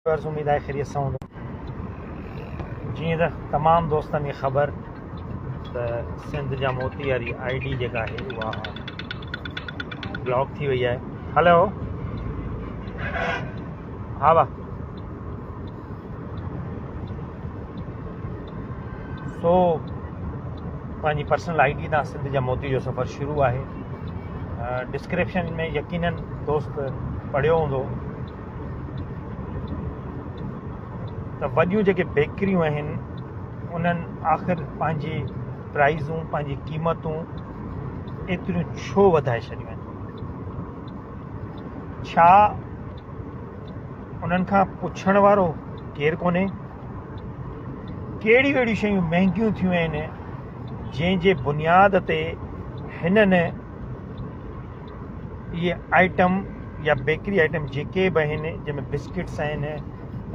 Viewers اميد آهي خيريت سان هوندو. جيئن ته تمام دوستن کي خبر ته سنڌ جا موتي واري I D جيڪا آهي اها بلاڪ ٿي وئي آهي. هلو ها با سو پنهنجي پرسنل I D تان سنڌ جا موتي جو سفر شروع آهي. ڊسڪرپشن ۾ يقينن دوست پڙهيو هوندو ته وڏيون جيڪي بيڪريون آهن انهن آخر پنهنجي پرائزون پنهنجي قيمتون ايتريون ڇو وڌائي ڇڏيون آهن؟ ڇا انهن کان پڇڻ وارو ڪير ڪونهي؟ ڪهڙيون اهڙيون شيون مهنگيون ٿيون آهن جنهن جي بنياد تي هنن اهي آئٽم يا بيڪري آئٽم جيڪي به آهن جنهن ۾ بسڪٽس آهن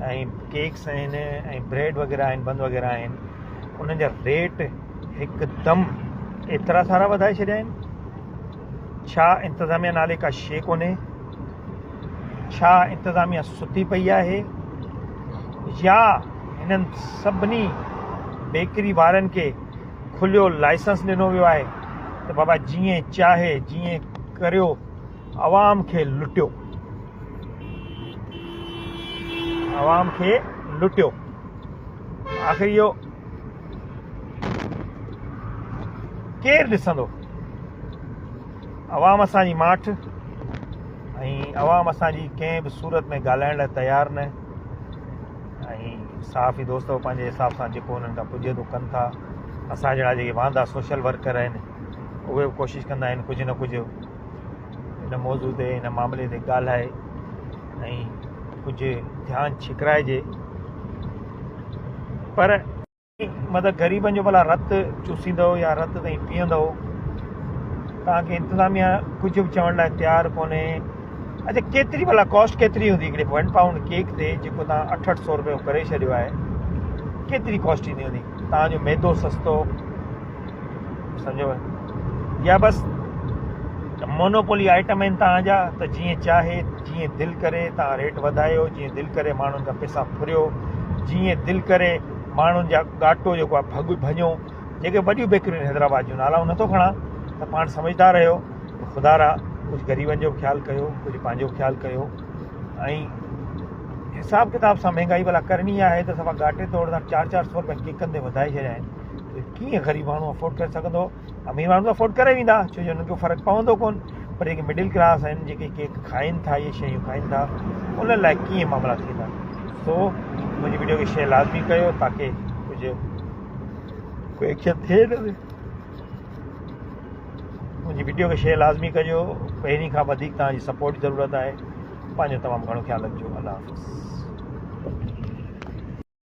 ۽ ڪيڪس آهن ۽ بريڊ وغيره آهن بند وغيره آهن انهن جا ريٽ هڪدم ايترا سارا وڌائي ڇڏيا آهن. ڇا انتظاميا نالي ڪا شي ڪونهي؟ ڇا انتظاميا ستي پئي آهي يا هنن سڀني بيڪري وارن کي کليو لائسنس ڏنو ويو آهي ته بابا جيئن چاهي جيئن ڪريو عوام کي لٽيو عوام کي لٽيو آخر اهو ڪير ڏسندو؟ عوام اسان جي ماٺ ۽ عوام اسان جي ڪنهن به صورت ۾ ڳالهائڻ لاء تيار نه ۽ صحافي دوست به پنهنجي حساب سان جيڪو انهن کان پڄي ٿو ڪن ٿا. اسان جهڙا جيڪي واندا سوشل ورڪر آهن اهي به ڪوشش ڪندا آهن ڪجهه نه ڪجهه ان موضوع تي ان معاملي تي ڳالهائي ۽ ڪجهه ڌيان ڇڪرائجي پر مطلب غريبن جو ڀلا رت چوسيندو يا رت تائين پيئندو توهان کي انتظاميا ڪجهه به چوڻ لاء تيار ڪونهي اچھا ڪيتري ڀلا ڪاسٽ ڪيتري هوندي هڪڙي ون پائونڊ ڪيڪ تي جيڪو توهان اٺ اٺ سو روپيو ڪري ڇڏيو آهي ڪيتري ڪاسٽ ايندي هوندي توهان جو ميدو سستو سمجھو يا بس مونوپولي آئٽم آهن توهان جا ته جيئن چاهي جيئن دل ڪري توهان ريٽ وڌايو جيئن دل ڪري ماڻهن کان پئسا ڦريو جيئن دل ڪري ماڻهن جا ڳاٽو جيڪو آهي ڀڳ ڀڃو جيڪي وڏيون بيڪريون آهن حيدرآباد جون نالا نٿو کڻان ته پاڻ سمجھدار آهيو خدا را ڪجهه غريبن جو به خيال ڪيو ڪجهه پنهنجو به خيال ڪيو ۽ حساب ڪتاب سان مهنگائي ڀلا ڪرڻي آهي ته صفا ڳاٽي توڙ تان چار چار سو روپيا ڪيڪن تي وڌائي ڇڏيا آهن ڪيئن غريب ماڻهو افورڊ ڪري سگهندو؟ امير ماڻهو ته افورڊ ڪري ويندا ڇو جو انهن کي فرق پوندو ڪون پر جيڪي مڊل ڪلاس آهن جيڪي ڪيڪ کائن ٿا اهي شيون کائن ٿا انهن لاء ڪيئن معاملا ٿيندا سو منهنجي ويڊيو کي شيئر لازمي ڪيو تاڪي ڪجهه ڪو ايڪشن ٿئي نه منهنجي ويڊيو کي شيئر لازمي ڪجو پهرين کان وڌيڪ توهان جي سپورٽ جي ضرورت آهي پنهنجو تمام گهڻو خيال رکجو الله حافظ.